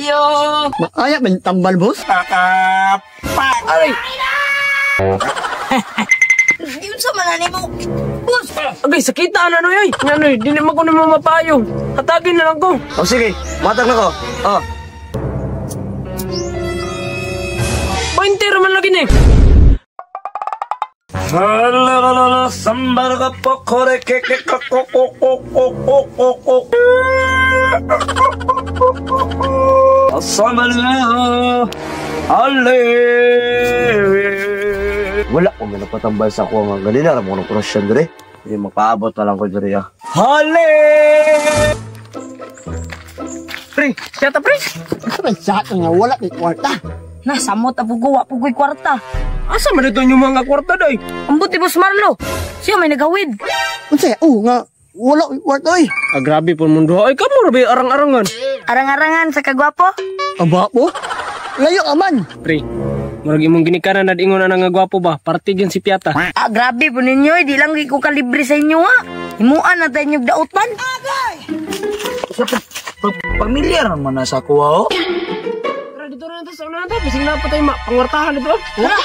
Yo! Maaya man tambal, boss. Aray! Yun sa man mo. Boss! Agay, sakita na noy ay. Nga noy, di naman ko nimo mapayo. Hatagin na lang ko. O sige, matag na ko. Oh, 20 raman lagi ni. Wala ko man napatambal sa kuha nga ganina ra mo nang korasyon dire. Hindi makaabot na lang ko dire ah. Hale! Pre, siya ta pre. Asa man sa ato nga wala ni kwarta. Na, samot apo ko, wa po ko'y kwarta. Asa man ito yung mga kwarta day? Ambot ni Boss Marlo. Siya may nagawid. Unsa oh nga wala ni kwarta oy. Ah, grabe po mundo. Ay, kamo ra ba yung arang-arangan? Arang-arangan sa kagwapo. Aba po. Layo ka man. Pre, murag imong ginikanan na ingon na nga gwapo ba? Parte gyud si Piata. Ah, grabe po ninyo eh. Di lang ko kalibre sa inyo ha. Himuan na tayo inyong daot man. Pamilyar man na sa kuha oh. Tara, dito na natin sa unahan ta. Bising na pa tayo pangwartahan dito. Tara!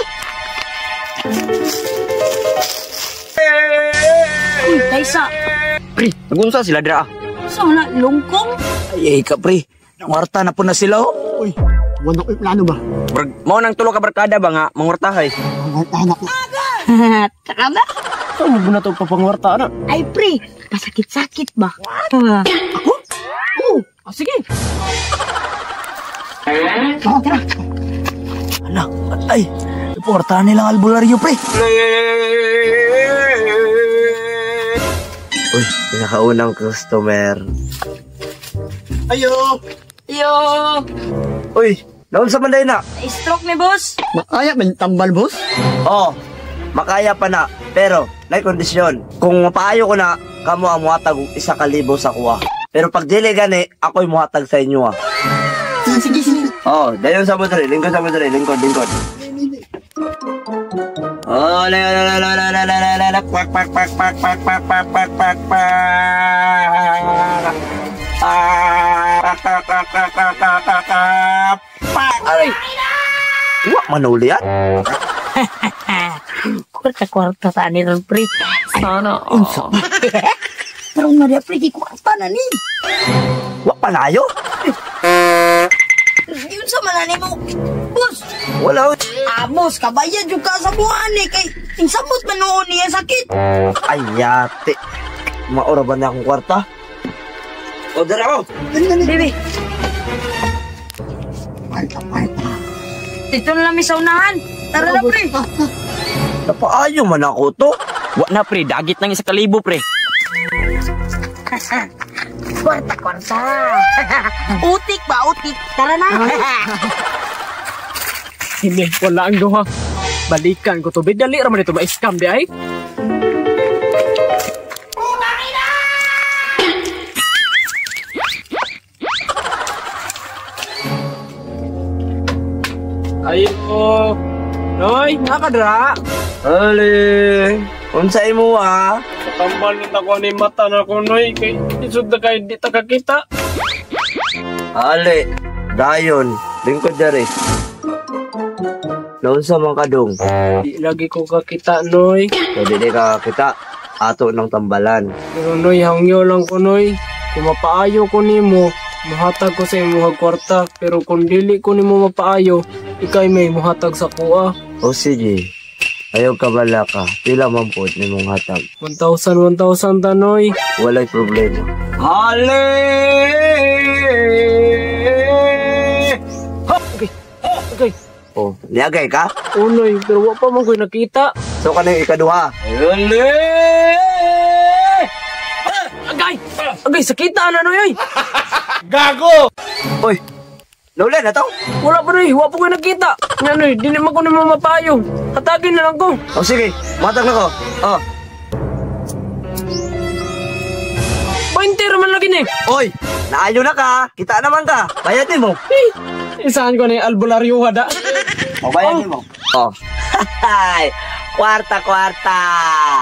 Uy, Taysa. Pre, nagunsa sila dira ah. Sa na, lungkong? Ay, ay ka pre. Nangwarta na po na sila oh. Uy, wala ko'y plano ba? Murag mao nang tulo ka barkada ba nga mangwartahay. Ang anak ko. Tsaka ba? Saan mo na ito papangwarta na? Ay, pre, pasakit-sakit ba? Ako? Oo. Ah, sige. Tara. Ala, ay. Iportahan nilang albularyo pre. Uy, pinakaunang customer. Ayo. Yo! Uy, naunsa man day na? Stroke ni boss. Maaya man tambal, boss. Oh, makaya pa na, pero may kondisyon. Kung mapaayo ko na, kamo ang muhatag og 1,000 sa kuha. Pero pag dili gani, ako'y muhatag sa inyo ah. Sige, sige. Oh, dayon sa mo diri, lingkod sa mo diri, lingkod, lingkod. Oh, la la la la la la la la la, kwak kwak kwak kwak kwak kwak kwak kwak kwak kwak. Ah, kwak kwak kwak kwak kwak kwak kwak kwak. Pak. Aray! Wa manulian. Kwarta-kwarta sa ani ron, pre. Sana. Unsa ba? Pero nga di, pre, kwarta na ni. Wa panayo. Yun sa man mo. Boss! Wala. Ah, boss, kabayad yung ka sa buwan eh. Kay, insamot man noon niya sakit. Ay, yate. Maura ba na akong kwarta? O, dara ko. Dali, dali. Bebe, Kwarta, kwarta. dito na lang may saunahan. Tara na, pre. Napaayo man ako to. Wa na pre, dagit nang 1,000 pre. Kwarta, kwarta. Utik ba, utik. Tara na. Hindi, wala ang duha. Balikan ko to. Dali raman ito ma-scam di ay. Ayo. Noy, nakadra. Ali, unsa imo ah? Tambal ng tako ni mata na ko, Noy. Kay isod na kay di ta kakita. Ali, dayon, lingkod dere. Naunsa man kadong? Di lagi ko kakita, Noy. So, dili ka kita ato ng tambalan. Pero Noy, hangyo lang ko, Noy. Kung mapaayo ko nimo, muhatag ko sa imong kwarta. Pero kung dili ko nimo mapaayo, ikay may muhatag sa kuha. O sige, ayaw ka bala ka. Pila man po nimong hatag. 1,000, 1,000 ta, Noy. Walay problema. Ali! Okay. Okay. Oh, niagay ka? Oh, Noy, pero wa pa man ko'y nakita. So kanang ikaduha. Ali! Agay! Agay, sakita na, Noy, ay! Uy, naula na to? Wala pa, Noy. Wa pa ko'y nakita. Nga, Noy, dili man ko nimo mapaayo. Hatagin na lang ko. O sige, matag na ko. Oh. 20 raman lagi ni. Oy, naayo na ka. Kita naman ka. Bayad mo. Eh, isahan ko na yung albularyo, hada. O, bayad mo. Oh. Hay, kwarta, kwarta.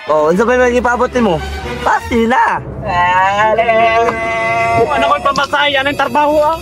Oh, unsa pa yung ipabot nimo? Pasti na. Ano ko'y pamasahe, anong trabaho, ah?